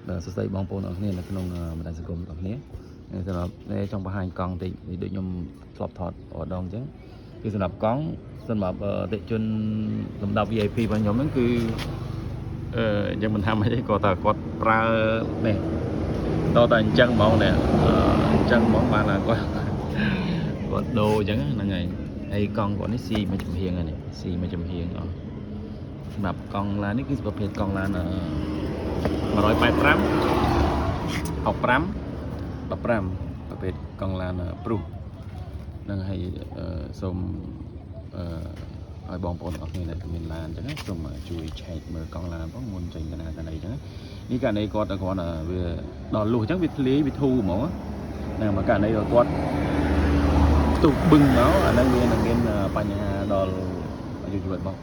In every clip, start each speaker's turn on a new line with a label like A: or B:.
A: បាទសួស្តីបងប្អូនអរគ្នានៅក្នុងបណ្ដាញសង្គមទាំងអស់គ្នាសម្រាប់នេះចង់បង្ហាញកង់តិចនេះដូចខ្ញុំធ្លាប់ថតរាល់ដងអញ្ចឹងគឺសម្រាប់កង់សម្រាប់អតិថិជនលំដាប់ VIP របស់ខ្ញុំហ្នឹងគឺអញ្ចឹងមិនថាម៉េចទេគាត់ថាគាត់ប្រើនេះតតែអញ្ចឹងហ្មងនេះអញ្ចឹងហ្មងបានថាគាត់គាត់ដូរអញ្ចឹងហ្នឹងហើយហើយកង់គាត់នេះស៊ីមួយចំហៀងហ្នឹងស៊ីមួយចំហៀងអស់សម្រាប់កង់ឡាននេះគឺប្រភេទកង់ឡាន185 65 15ប្រភេទកង់ឡានព្រុសហ្នឹងហើយសូមឲ្យបងប្អូនទាំងអស់គ្នាដែលមានឡានអញ្ចឹងណាសូមជួយឆែកមើលកង់ឡានផងមុនចេញទៅណាទៅណីអញ្ចឹងណានេះករណីគាត់គ្រាន់តែវាដល់លុះអញ្ចឹងវាធ្លាយវាធូរហ្មងហ្នឹងមកករណីគាត់ផ្ទុះបឹងមកអាហ្នឹងវានឹងមានបញ្ហាដល់អាយុជីវិតរបស់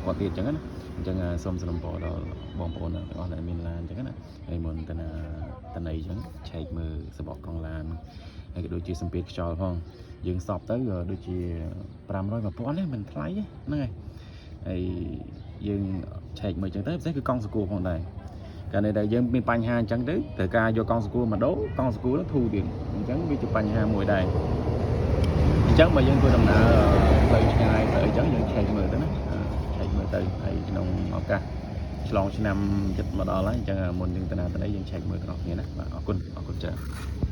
A: គាត់ទៀតអញ្ចឹងណាអញ្ចឹងសូមសំណូមពរដល់បងប្អូនទាំងអស់ដែលមានឡានអញ្ចឹងណាហើយមុនទៅណាតណីអញ្ចឹងឆែកមើលសបកកង់ឡានហើយក៏ដូចជាសម្ពាធខ្យល់ផងយើងសពទៅដូចជា500 1000ទេមិនថ្លៃទេហ្នឹងហើយហើយយើងឆែកមើលអញ្ចឹងទៅពិសេសគឺកង់សកួរផងដែរកាលនេះដែលយើងមានបញ្ហាអញ្ចឹងទៅត្រូវការយកកង់សកួរមកដូរកង់សកួរធូរទៀតអញ្ចឹងវាជាបញ្ហាមួយដែរអញ្ចឹងបើយើងធ្វើដំណើរផ្លូវឆ្ងាយទៅអីចឹងយើងឆែកមើលទៅណាឆែកមើលទៅហើយក្នុងឱកាសឆ្លងឆ្នាំចិត្តមកដល់ហើយអញ្ចឹងមុនយើងទៅណាទៅណីយើងឆែកមើលទាំងអស់គ្នាណាបាទអរគុណអរគុណច្រើន។